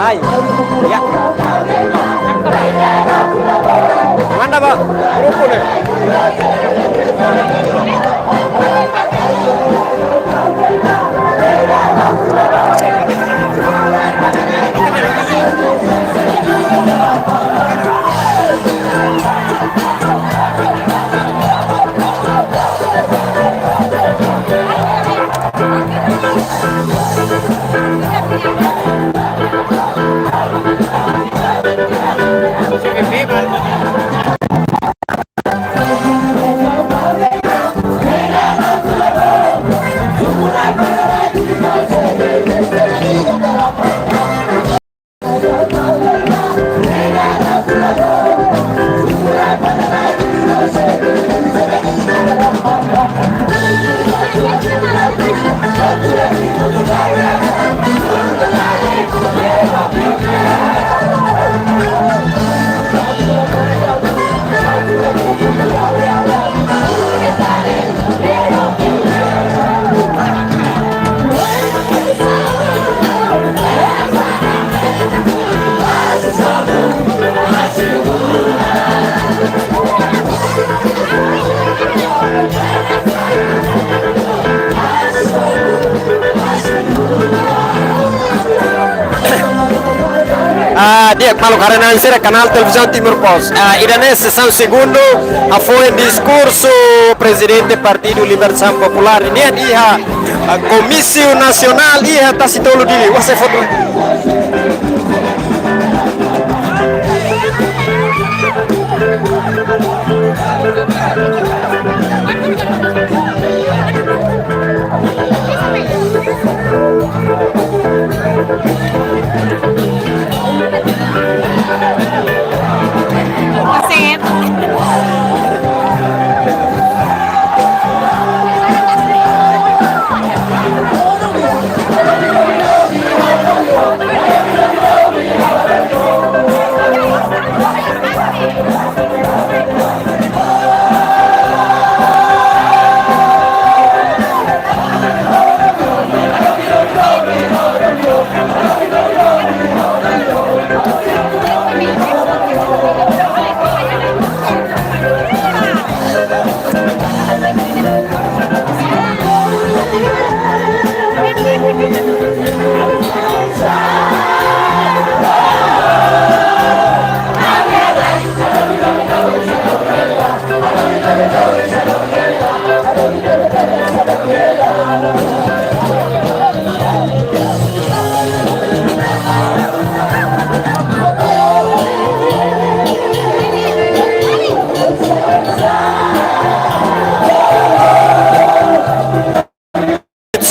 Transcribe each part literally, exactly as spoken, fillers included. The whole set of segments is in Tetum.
Ai, ya. Manda, Bang. Grupu deh. Ah, di'ak, maluk haree-na'in sira, kanál Televizaun Timor Post. Ah, ida-ne'e sesaun segundu, hafoin diskursu Prezidente Partidu Libertasaun Populár nian iha, ah, Komísiu Nasionál iha Tasitolu, Dili. Wah, sai foto.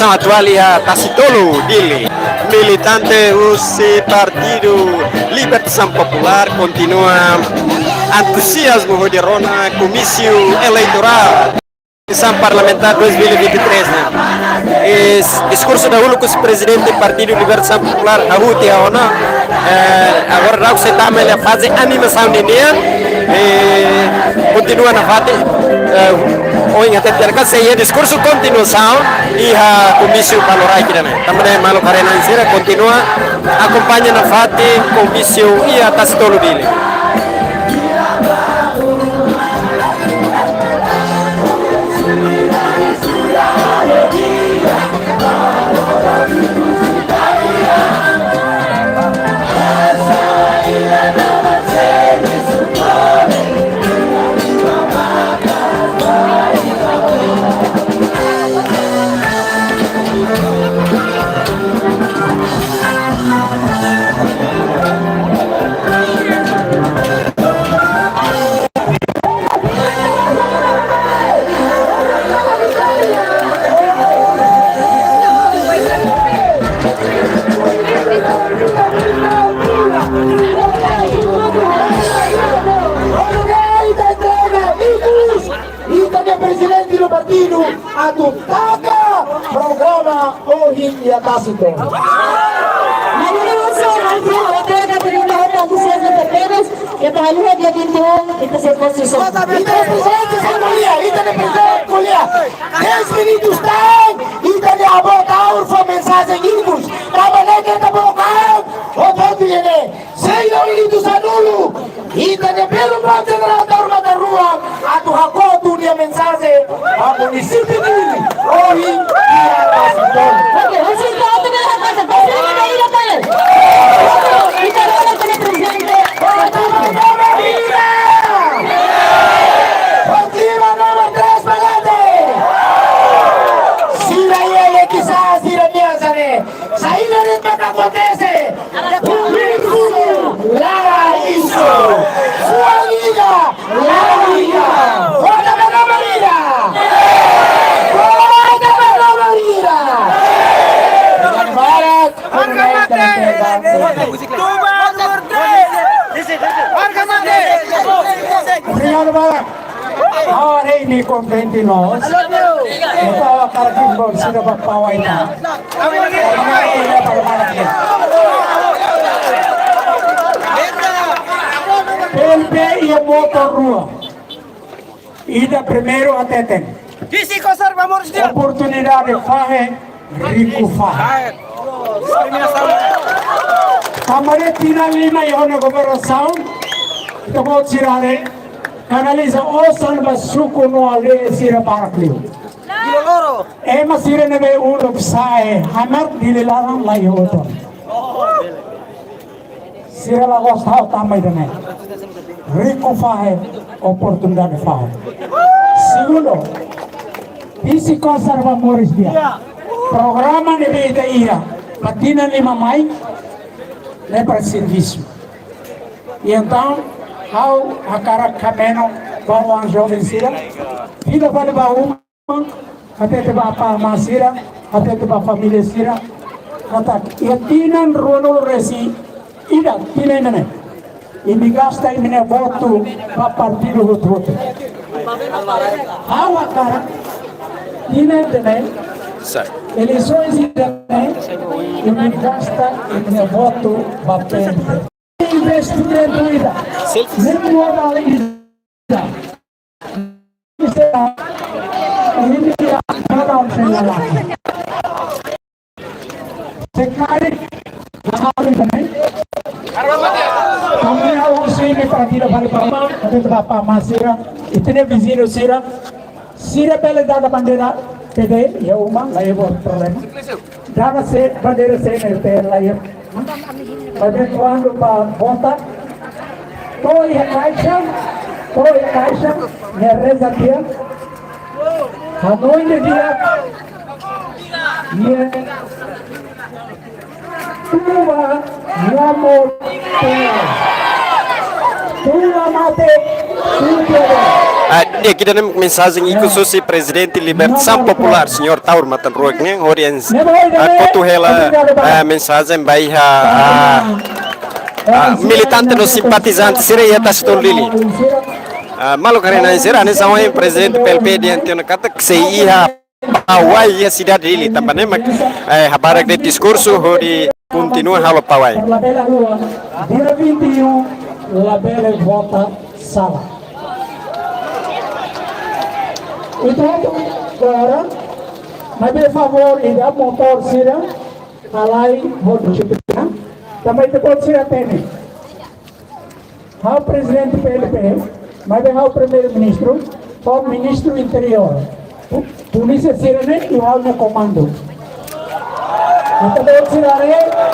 Situasaun atuál iha Tasitolu, Dili. Militante husi Partidu Libertasaun Populár kontinua entuziazmu hodi rona komísiu eleitorál eleisaun parlamentár dois mil e vinte e três ne'e. Is-, diskursu dahuluk husi Prezidente Partidu Libertasaun Populár hahú tiha ona, eh, agora daudaun sei tama iha faze animasaun ninian, eh, kontinua nafatin, eh, ohin hatete tiha ona katak sei iha diskursu kontinuasaun iha komísiu ba loraik ida-ne'e. Tanba ne'e maluk haree-na'in sira kontinua akompaña nafatin komísiu iha Tasitolu, Dili. partidu atu taka programa ohin iha Tasi Tolu. Maun Nelson, ha'u fiar katak ita hotu atu seja apenas, ita haluha dia vinte e um, ita sei konstituisaun. Ita-nia prezidente sei ko'alia, ita-nia prezidente ko'alia. Dez minutus tan, ita-nia avó Taur fó mensajen ikus. Tanba ne'e keta blokeia, hotu-hotu iha ne'e. Sei lori litu sanulu, ita-nia belun maun Jenerál Taur Matan Ruak atu hakotu nia mensajen ba munisípiu Dili, ohin iha Tasi Tolu. Oke, husi ita hotu bele hakata, bele bele ida bele. Ita bele bele prezidente. Pertama nomor ida. Pertama nomor tres balate. Sira iha, iha kisah sira nian sane. Saida de'it mak akontese? Husi laran isu. Fuan ida, laran ida. Vota ba nomor ida. Vota ba nomor ida. Obrigadu barak. Obrigadu barak. Obrigadu barak. Ha'u haree nia kontente loos. Entaun ha'u hakarak kbiit ba sira ba Pawai tan. PLP iha moto rua. Ida primeiru hateten. Visi Kosar Bamor Setiap. Oportunidade fahe, riku fahe. Tanba tinan lima iha ona governasaun, ita-boot sira haree, kanaliza osan ba suku no aldeia sira barak liu. Ema sira ne'ebé uluk sa'e hanesan Dili laran la iha osan. Sira la gosta ha'u tanba ida-ne'e. Riku fahe, oportunidade fahe. Segundu, Visi Kosar Bamor Setiap. Programa ne'ebé ita iha ba tinan lima mai, ne'e para servisu. I entaun, ha'u hakarak hameno ba oan joven sira, fila fali ba uma, hatete ba apá amá sira, hatete ba família sira, katak iha tinan ruanulu-resin-ida, tinan ida-ne'e, imi gasta imi-nia votu ba partidu hotu-hotu. Ha'u hakarak tinan ida-ne'e, eleisaun ida-ne'e, imi gasta imi-nia votu ba PLP. Investimentu ida. Ne'e modal ida. Se karik, ha'u haree ida-ne'e. Tanba ne'e ha'u husu imi para fila fali ba uma, hatete ba apá amá sira, ita-nia viziñu sira. Sira bele dada bandeira P D iha uma, la iha problema. Dada sé bandeira CNRT, la iha. Maibé kuandu ba vota, to'o iha kaixa, to'o iha kaixa, nia reza tiha, hanoin di'ak, nia tua, nia mate. Tua mate, tua mate. Ah, di'ak, ida-ne'e mensajen ikus husi Prezidente Libertasaun Populár, Señór Taur Matan Ruak nian, hodi, ah, kotu hela, ah, mensajen ba iha, ah, ah, militante no simpatizante sira iha Tasi Tolu Dili. Ah, maluk haree-na'in sira, hanesan ohin Prezidente PLP dehan tiha ona katak sei iha Pawai iha sidade Dili, tanba ne'e mak, eh, habarak de'it diskursu hodi kontinua halo Pawai. Labele rua, dia vinte e um, labele vota sala. Entaun, agora, maibé favór ida, motór sira, halai hodi disciplina, tanba ita-boot sira hatene. Ha'u Prezidente PLP, maibé ha'u Primeiru-Ministru, ha'u Ministru Interiór. Pu-, polísia sira-ne'e iha ha'u-nia komandu. Ita-boot sira haree,